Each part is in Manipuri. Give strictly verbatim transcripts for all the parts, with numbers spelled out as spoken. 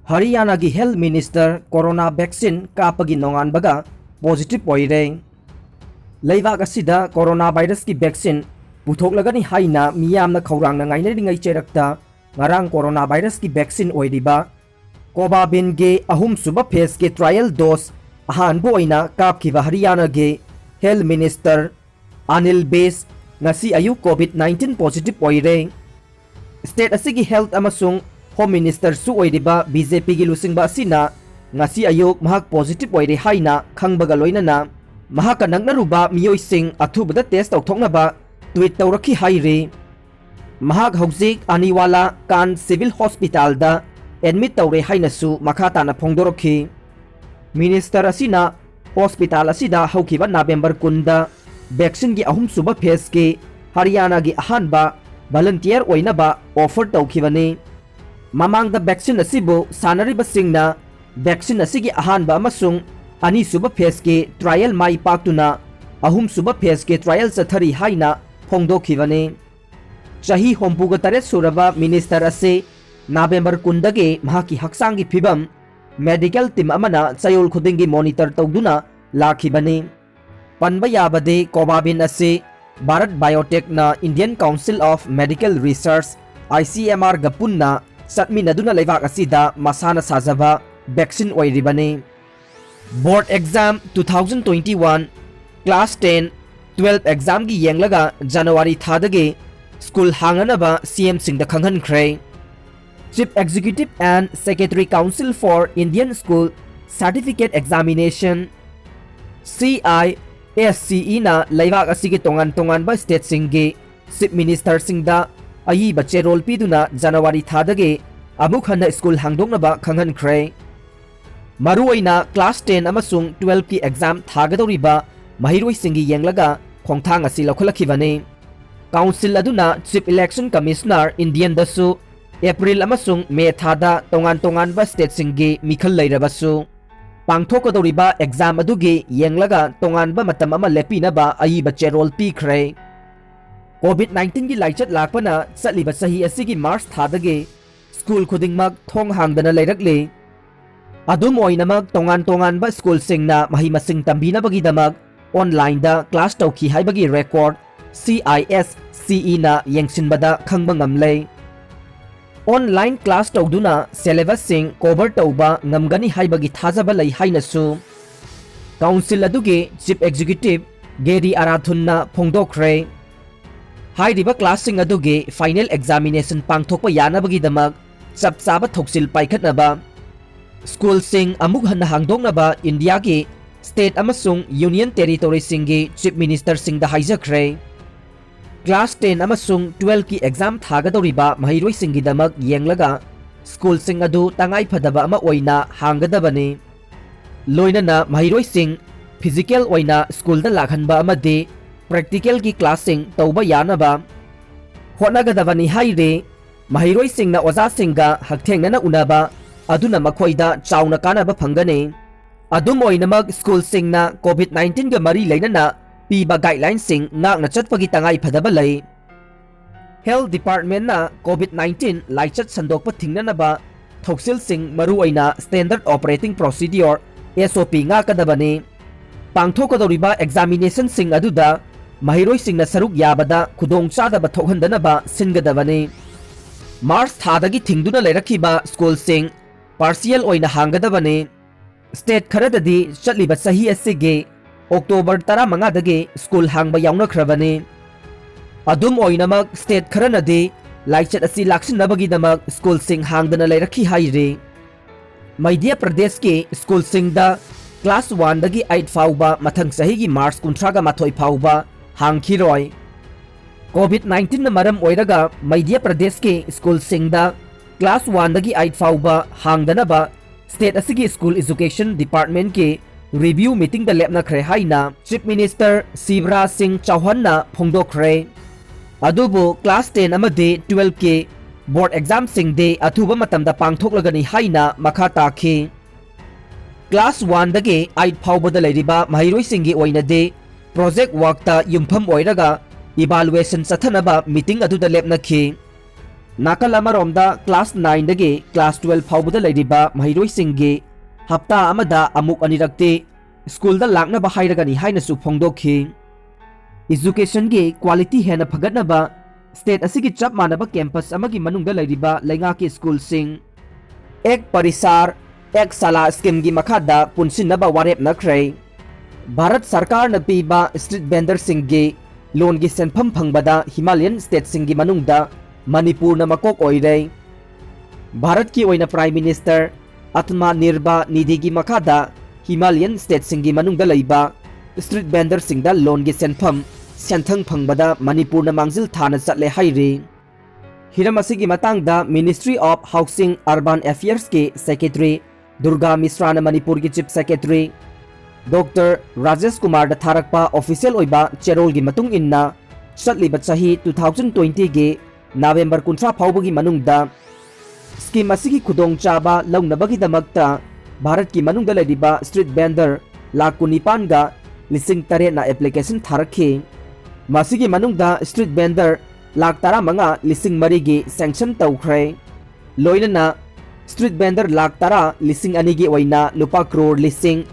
ꯍꯔꯤꯌꯥꯅꯥꯒꯤ ꯍꯦꯜꯊ ꯃꯤꯅꯤꯁꯇꯔ ꯀꯣꯔꯣꯅꯥ ꯚꯦꯛꯁꯤꯟ ꯀꯥꯞꯄꯒꯤ ꯅꯣꯡꯉꯥꯟꯕꯒ ꯄꯣꯖꯤꯇꯤꯚ ꯑꯣꯏꯔꯦ꯫ ꯂꯩꯕꯥꯛ ꯑꯁꯤꯗ ꯀꯣꯔꯣꯅꯥ ꯚꯥꯏꯔꯁꯀꯤ ꯚꯦꯛꯁꯤꯟ ꯄꯨꯊꯣꯛꯂꯒꯅꯤ ꯍꯥꯏꯅ ꯃꯤꯌꯥꯝꯅ ꯈꯧꯔꯥꯡꯅ ꯉꯥꯏꯅꯔꯤꯉꯩ ꯆꯩꯔꯛꯇ ꯉꯔꯥꯡ ꯀꯣꯔꯣꯅꯥ ꯚꯥꯏꯔꯁꯀꯤ ꯚꯦꯛꯁꯤꯟ ꯑꯣꯏꯔꯤꯕ ꯀꯣꯕꯥꯕꯤꯟꯒꯤ ꯑꯍꯨꯝꯁꯨꯕ ꯐꯦꯖꯀꯤ ꯇ꯭ꯔꯥꯏꯌꯦꯜ ꯗꯣꯁ ꯑꯍꯥꯟꯕ ꯑꯣꯏꯅ ꯀꯥꯞꯈꯤꯕ ꯍꯔꯤꯌꯥꯅꯥꯒꯤ ꯍꯦꯜꯊ ꯃꯤꯅꯤꯁꯇꯔ ꯑꯅꯤꯜ ꯕꯦꯖ ꯉꯁꯤ ꯑꯌꯨꯛ ꯀꯣꯚꯤꯗ ꯅꯥꯏꯟꯇꯤꯟ ꯄꯣꯖꯤꯇꯤꯚ ꯑꯣꯏꯔꯦ꯫ ꯁ꯭ꯇꯦꯠ ꯑꯁꯤꯒꯤ ꯍꯦꯜꯊ ꯑꯃꯁꯨꯡ ꯍꯣꯝ ꯃꯤꯅꯤꯁꯇꯔꯁꯨ ꯑꯣꯏꯔꯤꯕ ꯕꯤ ꯖꯦ ꯄꯤꯒꯤ ꯂꯨꯆꯤꯡꯕ ꯑꯁꯤꯅ ꯉꯁꯤ ꯑꯌꯨꯛ ꯃꯍꯥꯛ ꯄꯣꯖꯤꯇꯤꯚ ꯑꯣꯏꯔꯦ ꯍꯥꯏꯅ ꯈꯪꯕꯒ ꯂꯣꯏꯅꯅ ꯃꯍꯥꯛꯀ ꯅꯛꯅꯔꯨꯕ ꯃꯤꯑꯣꯏꯁꯤꯡ ꯑꯊꯨꯕꯗ ꯇꯦꯁ ꯇꯧꯊꯣꯛꯅꯕ ꯇ꯭ꯋꯤꯠ ꯇꯧꯔꯛꯈꯤ ꯍꯥꯏꯔꯤ꯫ ꯃꯍꯥꯛ ꯍꯧꯖꯤꯛ ꯑꯅꯤꯋꯥꯂꯥ ꯀꯥꯟ ꯁꯤꯚꯤꯜ ꯍꯣꯁꯄꯤꯇꯥꯜꯗ ꯑꯦꯗꯃꯤꯠ ꯇꯧꯔꯦ ꯍꯥꯏꯅꯁꯨ ꯃꯈꯥ ꯇꯥꯅ ꯐꯣꯡꯗꯣꯔꯛꯈꯤ꯫ ꯃꯤꯅꯤꯁꯇꯔ ꯑꯁꯤꯅ ꯍꯣꯁꯄꯤꯇꯥꯜ ꯑꯁꯤꯗ ꯍꯧꯈꯤꯕ ꯅꯕꯦꯝꯕꯔ ꯀꯨꯟꯗ ꯚꯦꯛꯁꯤꯟꯒꯤ ꯑꯍꯨꯝꯁꯨꯕ ꯐꯦꯖꯀꯤ ꯍꯔꯤꯌꯥꯅꯥꯒꯤ ꯑꯍꯥꯟꯕ ꯚꯂꯟꯇꯤꯌꯔ ꯑꯣꯏꯅꯕ ꯑꯣꯐꯔ ꯇꯧꯈꯤꯕꯅꯤ꯫ ꯃꯃꯥꯡꯗ ꯚꯦꯛꯁꯤꯟ ꯑꯁꯤꯕꯨ ꯁꯥꯟꯅꯔꯤꯕꯁꯤꯡꯅ ꯚꯦꯛꯁꯤꯟ ꯑꯁꯤꯒꯤ ꯑꯍꯥꯟꯕ ꯑꯃꯁꯨꯡ ꯑꯅꯤꯁꯨꯕ ꯐꯦꯖꯀꯤ ꯇ꯭ꯔꯥꯏꯌꯦꯜ ꯃꯥꯏ ꯄꯥꯛꯇꯨꯅ ꯑꯍꯨꯝꯁꯨꯕ ꯐꯦꯖꯀꯤ ꯇ꯭ꯔꯥꯏꯌꯦꯜ ꯆꯠꯊꯔꯤ ꯍꯥꯏꯅ ꯐꯣꯡꯗꯣꯛꯈꯤꯕꯅꯤ꯫ ꯆꯍꯤ ꯍꯨꯝꯐꯨꯒ ꯇꯔꯦꯠ ꯁꯨꯔꯕ ꯃꯤꯅꯤꯁꯇꯔ ꯑꯁꯤ ꯅꯕꯦꯝꯕꯔ ꯀꯨꯟꯗꯒꯤ ꯃꯍꯥꯛꯀꯤ ꯍꯛꯆꯥꯡꯒꯤ ꯐꯤꯕꯝ ꯃꯦꯗꯤꯀꯦꯜ ꯇꯤꯝ ꯑꯃꯅ ꯆꯌꯣꯜ ꯈꯨꯗꯤꯡꯒꯤ ꯃꯣꯅꯤꯇꯔ ꯇꯧꯗꯨꯅ ꯂꯥꯛꯈꯤꯕꯅꯤ꯫ ꯄꯟꯕ ꯌꯥꯕꯗꯤ ꯀꯣꯕꯥꯕꯤꯟ ꯑꯁꯤ Bharat ꯕꯥꯏꯑꯣꯇꯦꯛꯅ Indian Council of Medical Research, I C M R ꯒ ꯄꯨꯟꯅ ꯆꯠꯃꯤꯟꯅꯗꯨꯅ ꯂꯩꯕꯥꯛ ꯑꯁꯤꯗ ꯃꯁꯥꯅ ꯁꯥꯖꯕ ꯚꯦꯛꯁꯤꯟ ꯑꯣꯏꯔꯤꯕꯅꯤ꯫ Board exam two thousand twenty-one, class ten, twelve examꯒꯤ ꯌꯦꯡꯂꯒ ꯖꯅꯋꯥꯔꯤ ꯊꯥꯗꯒꯤ ꯁ꯭ꯀꯨꯜ ꯍꯥꯡꯅꯅꯕ ꯁꯤ ꯑꯦꯝꯁꯤꯡꯗ ꯈꯪꯍꯟꯈ꯭ꯔꯦ꯫ Chief Executive and Secretary Council for Indian School Certificate Examination, C I S C E ꯅ ꯂꯩꯕꯥꯛ ꯑꯁꯤꯒꯤ ꯇꯣꯉꯥꯟ ꯇꯣꯉꯥꯟꯕ ꯁ꯭ꯇꯦꯠꯁꯤꯡꯒꯤ ꯆꯤꯐ ꯃꯤꯅꯤꯁꯇꯔꯁꯤꯡꯗ ꯑꯏꯕ ꯆꯦꯔꯣꯜ ꯄꯤꯗꯨꯅ ꯖꯅꯋꯥꯔꯤ ꯊꯥꯗꯒꯤ ꯑꯃꯨꯛ ꯍꯟꯅ ꯁ꯭ꯀꯨꯜ ꯍꯥꯡꯗꯣꯛꯅꯕ ꯈꯪꯍꯟꯈ꯭ꯔꯦ꯫ ꯃꯔꯨꯑꯣꯏꯅ ꯀ꯭ꯂꯥꯁ ꯇꯦꯟ ꯑꯃꯁꯨꯡ ꯇꯨꯋꯦꯜꯐꯀꯤ ꯑꯦꯛꯖꯥꯝ ꯊꯥꯒꯗꯧꯔꯤꯕ ꯃꯍꯩꯔꯣꯏꯁꯤꯡꯒꯤ ꯌꯦꯡꯂꯒ ꯈꯣꯡꯊꯥꯡ ꯑꯁꯤ ꯂꯧꯈꯠꯂꯛꯈꯤꯕꯅꯤ꯫ ꯀꯥꯎꯟꯁꯤꯜ ꯑꯗꯨꯅ ꯆꯤꯐ ꯏꯂꯦꯛꯁꯟ ꯀꯃꯤꯁꯅꯔ ꯏꯟꯗꯤꯌꯟꯗꯁꯨ ꯑꯦꯄ꯭ꯔꯤꯜ ꯑꯃꯁꯨꯡ ꯃꯦ ꯊꯥꯗ ꯇꯣꯉꯥꯟ ꯇꯣꯉꯥꯟꯕ ꯁ꯭ꯇꯦꯠꯁꯤꯡꯒꯤ ꯃꯤꯈꯜ ꯂꯩꯔꯕꯁꯨ ꯄꯥꯡꯊꯣꯛꯀꯗꯧꯔꯤꯕ ꯑꯦꯛꯖꯥꯝ ꯑꯗꯨꯒꯤ ꯌꯦꯡꯂꯒ ꯇꯣꯉꯥꯟꯕ ꯃꯇꯝ ꯑꯃ ꯂꯦꯞꯄꯤꯅꯕ ꯑꯏꯕ ꯆꯦꯔꯣꯜ ꯄꯤꯈ꯭ꯔꯦ꯫ ꯀꯣꯚꯤꯗ ꯅꯥꯏꯟꯇꯤꯟꯒꯤ ꯂꯥꯏꯆꯠ ꯂꯥꯛꯄꯅ ꯆꯠꯂꯤꯕ ꯆꯍꯤ ꯑꯁꯤꯒꯤ ꯃꯥꯔꯆ ꯊꯥꯗꯒꯤ ꯁ꯭ꯀꯨꯜ ꯈꯨꯗꯤꯡꯃꯛ ꯊꯣꯡ ꯍꯥꯡꯗꯅ ꯂꯩꯔꯛꯂꯤ꯫ ꯑꯗꯨꯝ ꯑꯣꯏꯅꯃꯛ, ꯇꯣꯉꯥꯟ ꯇꯣꯉꯥꯟꯕ ꯁ꯭ꯀꯨꯜꯁꯤꯡꯅ ꯃꯍꯩ ꯃꯁꯤꯡ ꯇꯝꯕꯤꯅꯕꯒꯤꯗꯃꯛ online-ꯗ class ꯇꯧꯈꯤ ꯍꯥꯏꯕꯒꯤ record C I S C E-ꯅ ꯌꯦꯡꯁꯤꯟꯕꯗ ꯈꯪꯕ ꯉꯝꯂꯦ꯫ Online class ꯇꯧꯗꯨꯅ syllabus-ꯁꯤꯡ cover ꯇꯧꯕ ꯉꯝꯒꯅꯤ ꯍꯥꯏꯕꯒꯤ ꯊꯥꯖꯕ ꯂꯩ ꯍꯥꯏꯅꯁꯨ Council ꯑꯗꯨꯒꯤ Chief Executive Gary Arathun-ꯅ ꯐꯣꯡꯗꯣꯛꯈ꯭ꯔꯦ꯫ ꯍꯥꯏꯔꯤꯕ class-ꯁꯤꯡ ꯑꯗꯨꯒꯤ final examination ꯄꯥꯡꯊꯣꯛꯄ ꯌꯥꯅꯕꯒꯤꯗꯃꯛ ꯆꯞ ꯆꯥꯕ ꯊꯧꯁꯤꯜ ꯄꯥꯏꯈꯠꯅꯕ ꯁ꯭ꯀꯨꯜꯁꯤꯡ ꯑꯃꯨꯛ ꯍꯟꯅ ꯍꯥꯡꯗꯣꯛꯅꯕ ꯏꯟꯗꯤꯌꯥꯒꯤ state ꯑꯃꯁꯨꯡ union territory-ꯁꯤꯡꯒꯤ Chief Minister-ꯁꯤꯡꯗ ꯍꯥꯏꯖꯈ꯭ꯔꯦ꯫ Class ten ꯑꯃꯁꯨꯡ twelve-ꯀꯤ exam ꯊꯥꯒꯗꯧꯔꯤꯕ ꯃꯍꯩꯔꯣꯏꯁꯤꯡꯒꯤꯗꯃꯛ ꯌꯦꯡꯂꯒ ꯁ꯭ꯀꯨꯜꯁꯤꯡ ꯑꯗꯨ ꯇꯉꯥꯏ ꯐꯗꯕ ꯑꯃ ꯑꯣꯏꯅ ꯍꯥꯡꯒꯗꯕꯅꯤ꯫ ꯂꯣꯏꯅꯅ ꯃꯍꯩꯔꯣꯏꯁꯤꯡ physical ꯑꯣꯏꯅ ꯁ꯭ꯀꯨꯜꯗ ꯂꯥꯛꯍꯟꯕ ꯑꯃꯗꯤ practical-ꯒꯤ class-ꯁꯤꯡ ꯇꯧꯕ ꯌꯥꯅꯕ ꯍꯣꯠꯅꯒꯗꯕꯅꯤ ꯍꯥꯏꯔꯤ꯫ ꯃꯍꯩꯔꯣꯏꯁꯤꯡꯅ ꯑꯣꯖꯥꯁꯤꯡꯒ ꯍꯛꯊꯦꯡꯅꯅ ꯎꯅꯕ ꯑꯗꯨꯅ ꯃꯈꯣꯏꯗ ꯆꯥꯎꯅ ꯀꯥꯟꯅꯕ ꯐꯪꯒꯅꯤ꯫ ꯑꯗꯨꯝ ꯑꯣꯏꯅꯃꯛ, ꯁ꯭ꯀꯨꯜꯁꯤꯡꯅ COVID nineteen-ꯒ ꯃꯔꯤ ꯂꯩꯅꯅ ꯄꯤꯕ guideline-ꯁꯤꯡ ꯉꯥꯛꯅ ꯆꯠꯄꯒꯤ ꯇꯉꯥꯏ ꯐꯗꯕ ꯂꯩ꯫ Health Department-ꯅ COVID nineteen ꯂꯥꯏꯆꯠ ꯁꯟꯗꯣꯛꯄ ꯊꯤꯡꯅꯅꯕ ꯊꯧꯁꯤꯜꯁꯤꯡ, ꯃꯔꯨꯑꯣꯏꯅ Standard Operating Procedure, S O P, ꯉꯥꯛꯀꯗꯕꯅꯤ꯫ ꯄꯥꯡꯊꯣꯛꯀꯗꯧꯔꯤꯕ examination-ꯁꯤꯡ ꯑꯗꯨꯗ ꯃꯍꯩꯔꯣꯏꯁꯤꯡꯅ ꯁꯔꯨꯛ ꯌꯥꯕꯗ ꯈꯨꯗꯣꯡꯆꯥꯗꯕ ꯊꯣꯛꯍꯟꯗꯅꯕ ꯁꯤꯟꯒꯗꯕꯅꯤ꯫ March ꯊꯥꯗꯒꯤ ꯊꯤꯡꯗꯨꯅ ꯂꯩꯔꯛꯈꯤꯕ ꯁ꯭ꯀꯨꯜꯁꯤꯡ partial ꯑꯣꯏꯅ ꯍꯥꯡꯒꯗꯕꯅꯤ꯫ State ꯈꯔꯗꯗꯤ ꯆꯠꯂꯤꯕ ꯆꯍꯤ ꯑꯁꯤꯒꯤ October ꯇꯔꯥꯃꯉꯥꯗꯒꯤ ꯁ꯭ꯀꯨꯜ ꯍꯥꯡꯕ ꯌꯥꯎꯅꯈ꯭ꯔꯕꯅꯤ꯫ ꯑꯗꯨꯝ ꯑꯣꯏꯅꯃꯛ, state ꯈꯔꯅꯗꯤ ꯂꯥꯏꯆꯠ ꯑꯁꯤ ꯂꯥꯛꯁꯤꯟꯅꯕꯒꯤꯗꯃꯛ ꯁ꯭ꯀꯨꯜꯁꯤꯡ ꯍꯥꯡꯗꯅ ꯂꯩꯔꯛꯈꯤ ꯍꯥꯏꯔꯤ꯫ ꯃꯙ꯭ꯌ ꯄ꯭ꯔꯗꯦꯁꯀꯤ ꯁ꯭ꯀꯨꯜꯁꯤꯡꯗ class one-ꯗꯒꯤ eight ꯐꯥꯎꯕ ꯃꯊꯪ ꯆꯍꯤꯒꯤ March ꯀꯨꯟꯊ꯭ꯔꯥꯒ ꯃꯥꯊꯣꯏ ꯐꯥꯎꯕ ꯍꯥꯡꯈꯤꯔꯣꯏ꯫ COVID nineteen-ꯅ ꯃꯔꯝ ꯑꯣꯏꯔꯒ ꯃꯙ꯭ꯌ ꯄ꯭ꯔꯗꯦꯁꯀꯤ ꯁ꯭ꯀꯨꯜꯁꯤꯡꯗ class one-ꯗꯒꯤ eight ꯐꯥꯎꯕ ꯍꯥꯡꯗꯅꯕ state ꯑꯁꯤꯒꯤ School Education Department-ꯀꯤ review meeting-ꯗ ꯂꯦꯞꯅꯈ꯭ꯔꯦ ꯍꯥꯏꯅ Chief Minister ꯁꯤꯕꯔꯥꯖ ꯁꯤꯡ ꯆꯧꯍꯥꯟꯅ ꯐꯣꯡꯗꯣꯛꯈ꯭ꯔꯦ꯫ ꯑꯗꯨꯕꯨ class ten ꯑꯃꯗꯤ twelve-ꯀꯤ board exam-ꯁꯤꯡꯗꯤ ꯑꯊꯨꯕ ꯃꯇꯝꯗ ꯄꯥꯡꯊꯣꯛꯂꯒꯅꯤ ꯍꯥꯏꯅ ꯃꯈꯥ ꯇꯥꯈꯤ꯫ Class one-ꯗꯒꯤ eight ꯐꯥꯎꯕꯗ ꯂꯩꯔꯤꯕ ꯃꯍꯩꯔꯣꯏꯁꯤꯡꯒꯤ ꯑꯣꯏꯅꯗꯤ project work-ꯇ ꯌꯨꯝꯐꯝ ꯑꯣꯏꯔꯒ evaluation ꯆꯠꯊꯅꯕ meeting ꯑꯗꯨꯗ ꯂꯦꯞꯅꯈꯤ꯫ ꯅꯥꯀꯜ ꯑꯃꯔꯣꯝꯗ class nineꯗꯒꯤ class twelve ꯐꯥꯎꯕꯗ ꯂꯩꯔꯤꯕ ꯃꯍꯩꯔꯣꯏꯁꯤꯡꯒꯤ ꯍꯞꯇꯥ ꯑꯃꯗ ꯑꯃꯨꯛ ꯑꯅꯤꯔꯛꯇꯤ ꯁ꯭ꯀꯨꯜꯗ ꯂꯥꯛꯅꯕ ꯍꯥꯏꯔꯒꯅꯤ ꯍꯥꯏꯅꯁꯨ ꯐꯣꯡꯗꯣꯛꯈꯤ꯫ Educationꯒꯤ quality ꯍꯦꯟꯅ ꯐꯒꯠꯅꯕ state ꯑꯁꯤꯒꯤ ꯆꯞ ꯃꯥꯟꯅꯕ campus ꯑꯃꯒꯤ ꯃꯅꯨꯡꯗ ꯂꯩꯔꯤꯕ ꯂꯩꯉꯥꯛꯀꯤ ꯁ꯭ꯀꯨꯜꯁꯤꯡ ꯑꯦꯛ ꯄꯔꯤꯁꯥꯔ ꯑꯦꯛ ꯁꯥꯂꯥ schemeꯒꯤ ꯃꯈꯥꯗ ꯄꯨꯟꯁꯤꯟꯅꯕ ꯋꯥꯔꯦꯞꯅꯈ꯭ꯔꯦ꯫ ꯚꯥꯔꯠ ꯁꯔꯀꯥꯔꯅ ꯄꯤꯕ street vendorꯁꯤꯡꯒꯤ loanꯒꯤ ꯁꯦꯟꯐꯝ ꯐꯪꯕꯗ Himalayan stateꯁꯤꯡꯒꯤ ꯃꯅꯨꯡꯗ ꯃꯅꯤꯄꯨꯔꯅ ꯃꯀꯣꯛ ꯑꯣꯏꯔꯦ꯫ ꯚꯥꯔꯠꯀꯤ ꯑꯣꯏꯅ Prime Minister Atma Nirbhar Nidhiꯒꯤ ꯃꯈꯥꯗ Himalayan stateꯁꯤꯡꯒꯤ ꯃꯅꯨꯡꯗ ꯂꯩꯕ street vendorꯁꯤꯡꯗ loanꯒꯤ ꯁꯦꯟꯐꯝ ꯁꯦꯟꯊꯪ ꯐꯪꯕꯗ ꯃꯅꯤꯄꯨꯔꯅ ꯃꯥꯡꯖꯤꯜ ꯊꯥꯅ ꯆꯠꯂꯦ ꯍꯥꯏꯔꯤ꯫ ꯍꯤꯔꯝ ꯑꯁꯤꯒꯤ ꯃꯇꯥꯡꯗ Ministry of Housing Urban Affairsꯀꯤ Secretary Durga ꯃꯤꯁ꯭ꯔꯥꯅ ꯃꯅꯤꯄꯨꯔꯒꯤ Chief Secretary Doctor ꯔꯥꯖꯦꯁ ꯀꯨꯃꯥꯔꯗ ꯊꯥꯔꯛꯄ official ꯑꯣꯏꯕ ꯆꯦꯔꯣꯜꯒꯤ ꯃꯇꯨꯡ ꯏꯟꯅ, ꯆꯠꯂꯤꯕ ꯆꯍꯤ two thousand twentyꯒꯤ November ꯀꯨꯟꯊ꯭ꯔꯥ ꯐꯥꯎꯕꯒꯤ ꯃꯅꯨꯡꯗ scheme ꯑꯁꯤꯒꯤ ꯈꯨꯗꯣꯡꯆꯥꯕ ꯂꯧꯅꯕꯒꯤꯗꯃꯛꯇ ꯚꯥꯔꯠꯀꯤ ꯃꯅꯨꯡꯗ ꯂꯩꯔꯤꯕ street vendor ꯂꯥꯈ ꯀꯨꯟꯅꯤꯄꯥꯟꯒ ꯂꯤꯁꯤꯡ ꯇꯔꯦꯠꯅ application ꯊꯥꯔꯛꯈꯤ꯫ ꯃꯁꯤꯒꯤ ꯃꯅꯨꯡꯗ street vendor ꯂꯥꯈ ꯇꯔꯥꯃꯉꯥ ꯂꯤꯁꯤꯡ ꯃꯔꯤꯒꯤ sanction ꯇꯧꯈ꯭ꯔꯦ꯫ ꯂꯣꯏꯅꯅ street vendor ꯂꯥꯈ ꯇꯔꯥ ꯂꯤꯁꯤꯡ ꯑꯅꯤꯒꯤ ꯑꯣꯏꯅ ꯂꯨꯄꯥ ꯀ꯭ꯔꯣꯔ ꯂꯤꯁꯤꯡ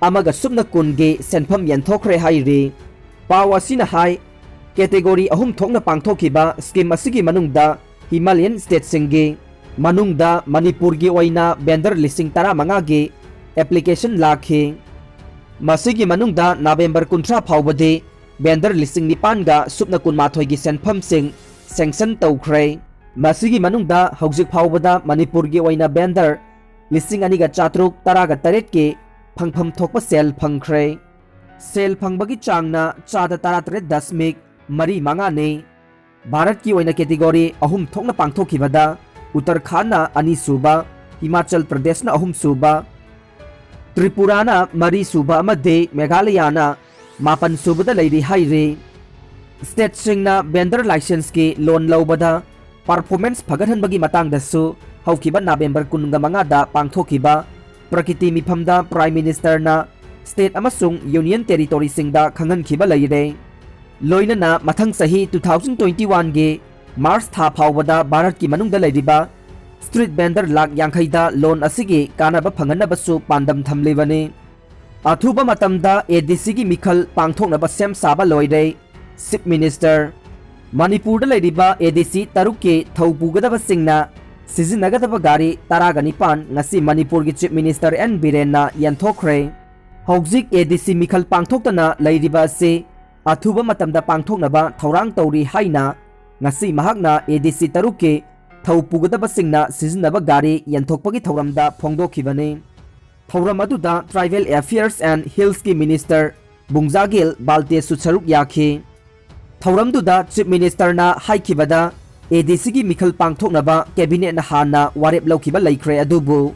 ꯑꯃꯒ ꯁꯨꯞꯅ ꯀꯨꯟꯒꯤ ꯁꯦꯟꯐꯝ ꯌꯦꯟꯊꯣꯛꯈ꯭ꯔꯦ ꯍꯥꯏꯔꯤ꯫ ꯄꯥꯎ ꯑꯁꯤꯅ ꯍꯥꯏ, category ꯑꯍꯨꯝ ꯊꯣꯛꯅ ꯄꯥꯡꯊꯣꯛꯈꯤꯕ scheme ꯑꯁꯤꯒꯤ ꯃꯅꯨꯡꯗ Himalayan stateꯁꯤꯡꯒꯤ ꯃꯅꯨꯡꯗ ꯃꯅꯤꯄꯨꯔꯒꯤ ꯑꯣꯏꯅ vendor ꯂꯤꯁꯤꯡ ꯇꯔꯥꯃꯉꯥꯒꯤ application ꯂꯥꯛꯈꯤ꯫ ꯃꯁꯤꯒꯤ ꯃꯅꯨꯡꯗ November ꯀꯨꯟꯊ꯭ꯔꯥ ꯐꯥꯎꯕꯗꯤ vendor ꯂꯤꯁꯤꯡ ꯅꯤꯄꯥꯟꯒ ꯁꯨꯞꯅ ꯀꯨꯟꯃꯥꯊꯣꯏꯒꯤ ꯁꯦꯟꯐꯝꯁꯤꯡ sanction ꯇꯧꯈ꯭ꯔꯦ꯫ ꯃꯁꯤꯒꯤ ꯃꯅꯨꯡꯗ ꯍꯧꯖꯤꯛ ꯐꯥꯎꯕꯗ ꯃꯅꯤꯄꯨꯔꯒꯤ ꯑꯣꯏꯅ vendor ꯂꯤꯁꯤꯡ ꯑꯅꯤꯒ ꯆꯥꯇ꯭ꯔꯨꯛ ꯇꯔꯥꯒ ꯇꯔꯦꯠꯀꯤ ꯐꯪꯐꯝ ꯊꯣꯛꯄ ꯁꯦꯜ ꯐꯪꯈ꯭ꯔꯦ꯫ ꯁꯦꯜ ꯐꯪꯕꯒꯤ ꯆꯥꯡꯅ ꯆꯥꯗ ꯇꯔꯥꯇꯔꯦꯠ ꯗꯁꯃꯤꯛ ꯃꯔꯤ ꯃꯉꯥꯅꯤ꯫ ꯚꯥꯔꯠꯀꯤ ꯑꯣꯏꯅ category ꯑꯍꯨꯝ ꯊꯣꯛꯅ ꯄꯥꯡꯊꯣꯛꯈꯤꯕꯗ ꯎꯠꯇꯔꯈꯥꯟꯅ ꯑꯅꯤꯁꯨꯕ, ꯍꯤꯃꯥꯆꯜ ꯄ꯭ꯔꯗꯦꯁꯅ ꯑꯍꯨꯝꯁꯨꯕ, ꯇ꯭ꯔꯤꯄꯨꯔꯥꯅ ꯃꯔꯤꯁꯨꯕ ꯑꯃꯗꯤ ꯃꯦꯘꯥꯂꯌꯥꯅ ꯃꯥꯄꯟ ꯁꯨꯕꯗ ꯂꯩꯔꯤ ꯍꯥꯏꯔꯤ꯫ Stateꯁꯤꯡꯅ vendor licenseꯀꯤ loan ꯂꯧꯕꯗ performance ꯐꯒꯠꯍꯟꯕꯒꯤ ꯃꯇꯥꯡꯗꯁꯨ ꯍꯧꯈꯤꯕ November ꯀꯨꯟꯒ ꯃꯉꯥꯗ ꯄꯥꯡꯊꯣꯛꯈꯤꯕ ꯄ꯭ꯔꯀꯤꯇꯤ ꯃꯤꯐꯝꯗ Prime Ministerꯅ state ꯑꯃꯁꯨꯡ union territoryꯁꯤꯡꯗ ꯈꯪꯍꯟꯈꯤꯕ ꯂꯩꯔꯦ꯫ ꯂꯣꯏꯅꯅ ꯃꯊꯪ ꯆꯍꯤ two thousand twenty oneꯒꯤ ꯃꯥꯔꯆ ꯊꯥ ꯐꯥꯎꯕꯗ ꯚꯥꯔꯠꯀꯤ ꯃꯅꯨꯡꯗ ꯂꯩꯔꯤꯕ ꯁ꯭ꯇ꯭ꯔꯤꯠ ꯚꯦꯟꯗꯔ ꯂꯥꯈ ꯌꯥꯡꯈꯩꯗ ꯂꯣꯟ ꯑꯁꯤꯒꯤ ꯀꯥꯟꯅꯕ ꯐꯪꯍꯟꯅꯕꯁꯨ ꯄꯥꯟꯗꯝ ꯊꯝꯂꯤꯕꯅꯤ꯫ ꯑꯊꯨꯕ ꯃꯇꯝꯗ ꯑꯦꯗꯤꯁꯤꯒꯤ ꯃꯤꯈꯜ ꯄꯥꯡꯊꯣꯛꯅꯕ ꯁꯦꯝ ꯁꯥꯕ ꯂꯣꯏꯔꯦ꯫ Chief minister. ꯃꯅꯤꯄꯨꯔꯗ ꯂꯩꯔꯤꯕ ꯑꯦꯗꯤꯁꯤ ꯇꯔꯨꯛꯀꯤ ꯊꯧ ꯄꯨꯒꯗꯕꯁꯤꯡꯅ ꯁꯤꯖꯤꯟꯅꯒꯗꯕ ꯒꯥꯔꯤ ꯇꯔꯥꯒ ꯅꯤꯄꯥꯟ ꯉꯁꯤ ꯃꯅꯤꯄꯨꯔꯒꯤ ꯆꯤꯐ ꯃꯤꯅꯤꯁꯇꯔ ꯑꯦꯟ ꯕꯤꯔꯦꯟꯅ ꯌꯦꯟꯊꯣꯛꯈ꯭ꯔꯦ꯫ ꯍꯧꯖꯤꯛ ꯑꯦꯗꯤꯁꯤ ꯃꯤꯈꯜ ꯄꯥꯡꯊꯣꯛꯇꯅ ꯂꯩꯔꯤꯕ ꯑꯁꯤ ꯑꯊꯨꯕ ꯃꯇꯝꯗ ꯄꯥꯡꯊꯣꯛꯅꯕ ꯊꯧꯔꯥꯡ ꯇꯧꯔꯤ ꯍꯥꯏꯅ ꯉꯁꯤ ꯃꯍꯥꯛꯅ ꯑꯦꯗꯤꯁꯤ ꯇꯔꯨꯛꯀꯤ ꯊꯧ ꯄꯨꯒꯗꯕꯁꯤꯡꯅ ꯁꯤꯖꯤꯟꯅꯕ ꯒꯥꯔꯤ ꯌꯦꯟꯊꯣꯛꯄꯒꯤ ꯊꯧꯔꯝꯗ ꯐꯣꯡꯗꯣꯛꯈꯤꯕꯅꯤ꯫ ꯊꯧꯔꯝ ꯑꯗꯨꯗ Tribal Affairs and Hillsꯀꯤ ꯃꯤꯅꯤꯁꯇꯔ ꯕꯨꯡꯖꯥꯒꯤꯜ ꯕꯥꯜꯇꯦꯁꯨ ꯁꯔꯨꯛ ꯌꯥꯈꯤ꯫ ꯊꯧꯔꯝꯗꯨꯗ ꯆꯤꯐ ꯃꯤꯅꯤꯁꯇꯔꯅ ꯍꯥꯏꯈꯤꯕꯗ, ꯑꯦꯗꯤꯁꯤꯒꯤ ꯃꯤꯈꯜ ꯄꯥꯡꯊꯣꯛꯅꯕ ꯀꯦꯕꯤꯅꯦꯠꯅ ꯍꯥꯟꯅ ꯋꯥꯔꯦꯞ ꯂꯧꯈꯤꯕ ꯂꯩꯈ꯭ꯔꯦ, ꯑꯗꯨꯕꯨ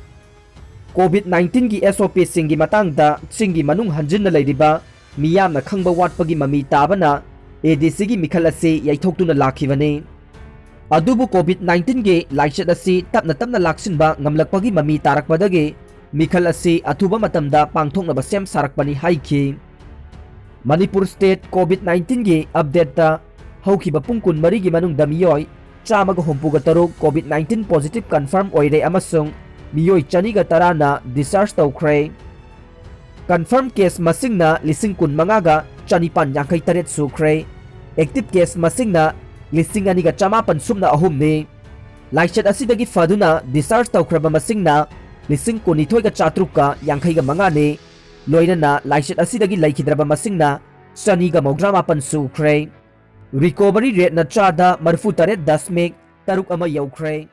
ꯀꯣꯚꯤꯗ ꯅꯥꯏꯟꯇꯤꯟꯒꯤ ꯑꯦꯁ ꯑꯣ ꯄꯤꯁꯤꯡꯒꯤ ꯃꯇꯥꯡꯗ ꯆꯤꯡꯒꯤ ꯃꯅꯨꯡ ꯍꯟꯖꯤꯟꯅ ꯂꯩꯔꯤꯕ ꯃꯤꯌꯥꯝꯅ ꯈꯪꯕ ꯋꯥꯠꯄꯒꯤ ꯃꯃꯤ ꯇꯥꯕꯅ ꯑꯦꯗꯤꯁꯤꯒꯤ ꯃꯤꯈꯜ ꯑꯁꯤ ꯌꯩꯊꯣꯛꯇꯨꯅ ꯂꯥꯛꯈꯤꯕꯅꯤ꯫ ꯑꯗꯨꯕꯨ ꯀꯣꯚꯤꯗ ꯅꯥꯏꯟꯇꯤꯟꯒꯤ ꯂꯥꯏꯆꯠ ꯑꯁꯤ ꯇꯞꯅ ꯇꯞꯅ ꯂꯥꯛꯁꯤꯟꯕ ꯉꯝꯂꯛꯄꯒꯤ ꯃꯃꯤ ꯇꯥꯔꯛꯄꯗꯒꯤ ꯃꯤꯈꯜ ꯑꯁꯤ ꯑꯊꯨꯕ ꯃꯇꯝꯗ ꯄꯥꯡꯊꯣꯛꯅꯕ ꯁꯦꯝ ꯁꯥꯔꯛꯄꯅꯤ ꯍꯥꯏꯈꯤ꯫ ꯃꯅꯤꯄꯨꯔ ꯁ꯭ꯇꯦꯠ ꯀꯣꯚꯤꯗ ꯅꯥꯏꯟꯇꯤꯟꯒꯤ ꯑꯞꯗꯦꯠꯇ ꯍꯧꯈꯤꯕ ꯄꯨꯡ ꯀꯨꯟꯃꯔꯤꯒꯤ ꯃꯅꯨꯡꯗ ꯃꯤꯑꯣꯏ ꯆꯥꯝꯃꯒ ꯍꯨꯝꯐꯨꯒ ꯇꯔꯨꯛ ꯀꯣꯚꯤꯗ ꯅꯥꯏꯟꯇꯤꯟ ꯄꯣꯖꯤꯇꯤꯚ ꯀꯟꯐꯥꯔꯝ ꯑꯣꯏꯔꯦ ꯑꯃꯁꯨꯡ ꯃꯤꯑꯣꯏ ꯆꯅꯤꯒ ꯇꯔꯥꯅ ꯗꯤꯁꯆꯥꯔꯖ ꯇꯧꯈ꯭ꯔꯦ꯫ ꯀꯟꯐꯥꯔꯝ ꯀꯦꯁ ꯃꯁꯤꯡꯅ ꯂꯤꯁꯤꯡ ꯀꯨꯟꯃꯉꯥꯒ ꯆꯅꯤꯄꯥꯟ ꯌꯥꯡꯈꯩ ꯇꯔꯦꯠ ꯁꯨꯈ꯭ꯔꯦ꯫ ꯑꯦꯛꯇꯤꯚ ꯀꯦꯁ ꯃꯁꯤꯡꯅ ꯂꯤꯁꯤꯡ ꯑꯅꯤꯒ ꯆꯃꯥꯄꯟ ꯁꯨꯞꯅ ꯑꯍꯨꯝꯅꯤ꯫ ꯂꯥꯏꯆꯠ ꯑꯁꯤꯗꯒꯤ ꯐꯗꯨꯅ ꯗꯤꯁꯆꯥꯔꯖ ꯇꯧꯈ꯭ꯔꯕ ꯃꯁꯤꯡꯅ ꯂꯤꯁꯤꯡ ꯀꯨꯟꯅꯤꯊꯣꯏꯒ ꯆꯥꯇ꯭ꯔꯨꯛꯀ ꯌꯥꯡꯈꯩꯒ ꯃꯉꯥꯅꯤ꯫ ꯂꯣꯏꯅꯅ ꯂꯥꯏꯆꯠ ꯑꯁꯤꯗꯒꯤ ꯂꯩꯈꯤꯗ꯭ꯔꯕ ꯃꯁꯤꯡꯅ ꯆꯅꯤꯒ ꯃꯧꯗ꯭ꯔꯥ ꯃꯥꯄꯟ ꯁꯨꯈ꯭ꯔꯦ꯫ ꯔꯤꯀꯣꯚꯔꯤ ꯔꯦꯠꯅ ꯆꯥꯗ ꯃꯔꯤꯐꯨ ꯇꯔꯦꯠ ꯗꯁꯃꯤꯛ ꯇꯔꯨꯛ ꯑꯃ ꯌꯧꯈ꯭ꯔꯦ꯫